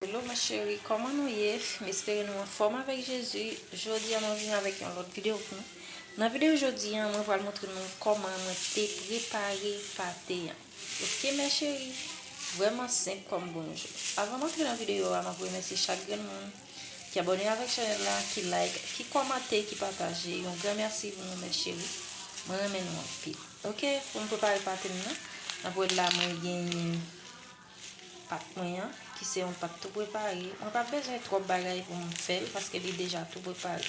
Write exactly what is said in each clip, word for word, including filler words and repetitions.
Hello, mè cheri, kòman nou ye? M espere nou anfòm avèk Jezi. Jodi a, mwen vin avèk yon lòt videyo pou nou. Nan videyo jodi a, mwen pral montre nou kòman mwen te prepare pate an. Oke, mè cheri, vrèman senp kòm bonjou. Avan m antre nan videyo a, m ap remèsye chak grenn moun ki abòne avèk chanèl la, ki like, ki kòmante, ki pataje. Yon gran mèsi pou nou, mè cheri. Mwen renmen nou anpil. Oke, pou m prepare pate m nan, n ap wè la mwen genyen pat mwen an, ki se yon pat tou prepare. Mwen pa bezwen twòp bagay pou m fè l, paske li deja tou prepare.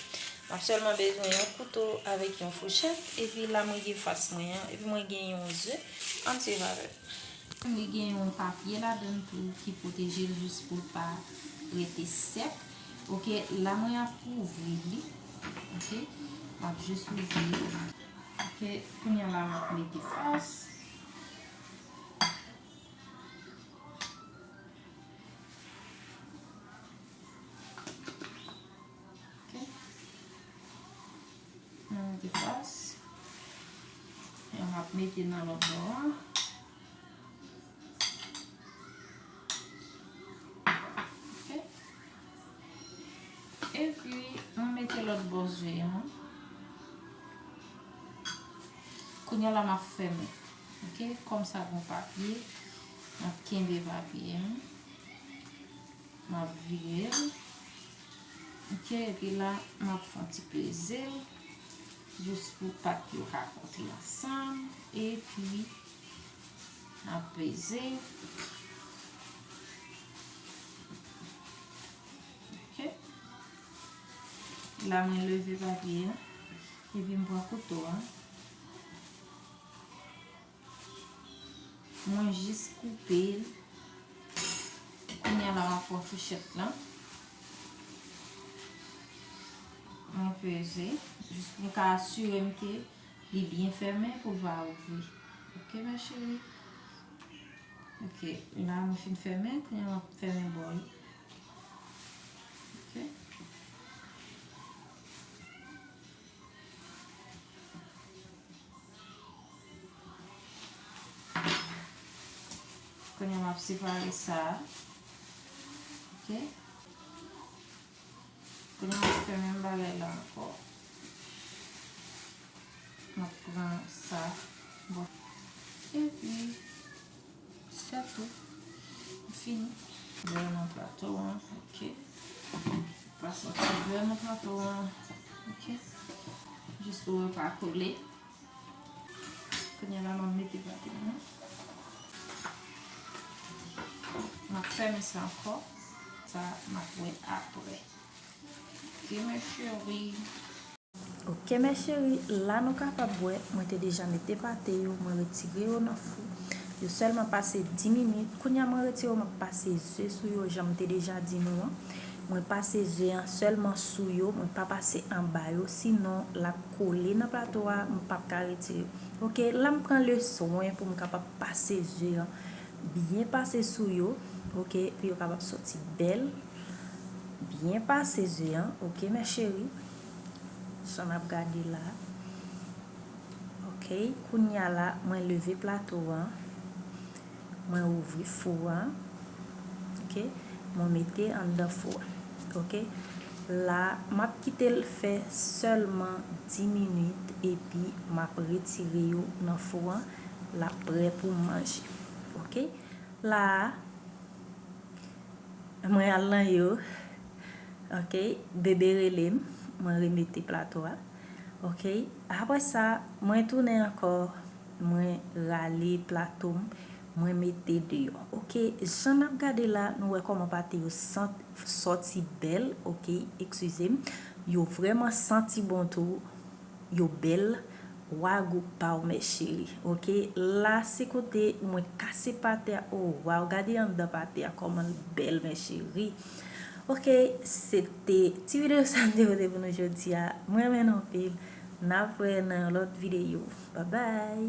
M ap sèlman bezwen yon kouto avèk yon fouchèt, epi la mwen gen fas mwen an, epi mwen gen yon ze, ann suiv avè m. Li gen yon papye ladan l tou ki pwoteje l jis pou l pa rete sèk. Oke, la mwen ap kouvri li. Oke, m ap jis ouvri. Oke, kounye a la m ap mete fas. Oke. Mwen mete fas. E m ap mete nan lòt bò a. Oke. Epi, mwen mete lòt bò ze an. Kounye a la, m ap fèmen. Oke, kòm sa gon papye, m ap kenbe papye an. M ap vire l. Oke, epi la, m ap fè yon ti peze l. Jis pou pat yo ka kontre ansanm. Epi, m ap peze. Oke. La, mwen leve papye an. Epi, m pran kouto an. Mwen jis koupe l. Kounye a la, m ap pran fouchèt lan. Mwen peze. Jis pou m ka asire m ke li byen fèmen pou l pa ouvri. Oke, mè cheri. Oke, la, mwen fin fèmen. Kounye a, m ap fèmen bò yo. Oke. Kounye a m ap separe sa a. Oke. Kounye a m ap fè menm bagay la ankò. M ap pran sa. Bon. Epi, se tou. M fini. Bè nan plato an. Oke. Pase yon ti bè nan plato an. Oke. Jis pou yo pa kole. Kounye a la, m ap mete pate m nan. M ap fèmen sa ankò. Sa, m ap wè apre. Oke, mè cheri. Oke, mè cheri, la nou kapab wè, mwen te deja mete pate yo, mwen retire yo nan fou. Yo sèlman pase dis minit. Kounye a, mwen retire yo, m ap pase ze sou yo, jan m te deja di nou an. Mwen pase ze an sèlman sou yo, mwen pa pase anba yo, sinon l ap kole nan plato a, m p ap ka retire. Oke, la m pran le swen pou m kapab pase ze an, byen pase sou yo, oke, pou yo kapab soti bèl. Byen pase ze an, oke, mè cheri. Jan n ap gade la. Oke, kounye a la, mwen leve plato an. Mwen ouvri fou an. Oke, mwen mete anndan fou an. Oke, la, m ap kite l fè sèlman dis minit, epi m ap retire yo nan fou an. L ap prè pou manje. Oke, la, mwen al nan yo. Oke, bebe rele m, mwen remete plato a. Oke, apre sa, mwen tounen ankò, mwen rale plato m, mwen mete deyò. Oke, jan n ap gade la, nou wè kòman pate yo sant-, sòti bèl, oke, eskize m. Yo vrèman santi bon tou. Yo bèl. Wa gou pa w, mè cheri. Oke, la se kote mwen kase pate a. Oh, waw, gade anndan pate a kòman l bèl, mè cheri. Oke, se te ti videyo sa m te pote pou nou jodi a. Mwen renmen nou anpil. N ap wè nan yon lòt videyo. Babay.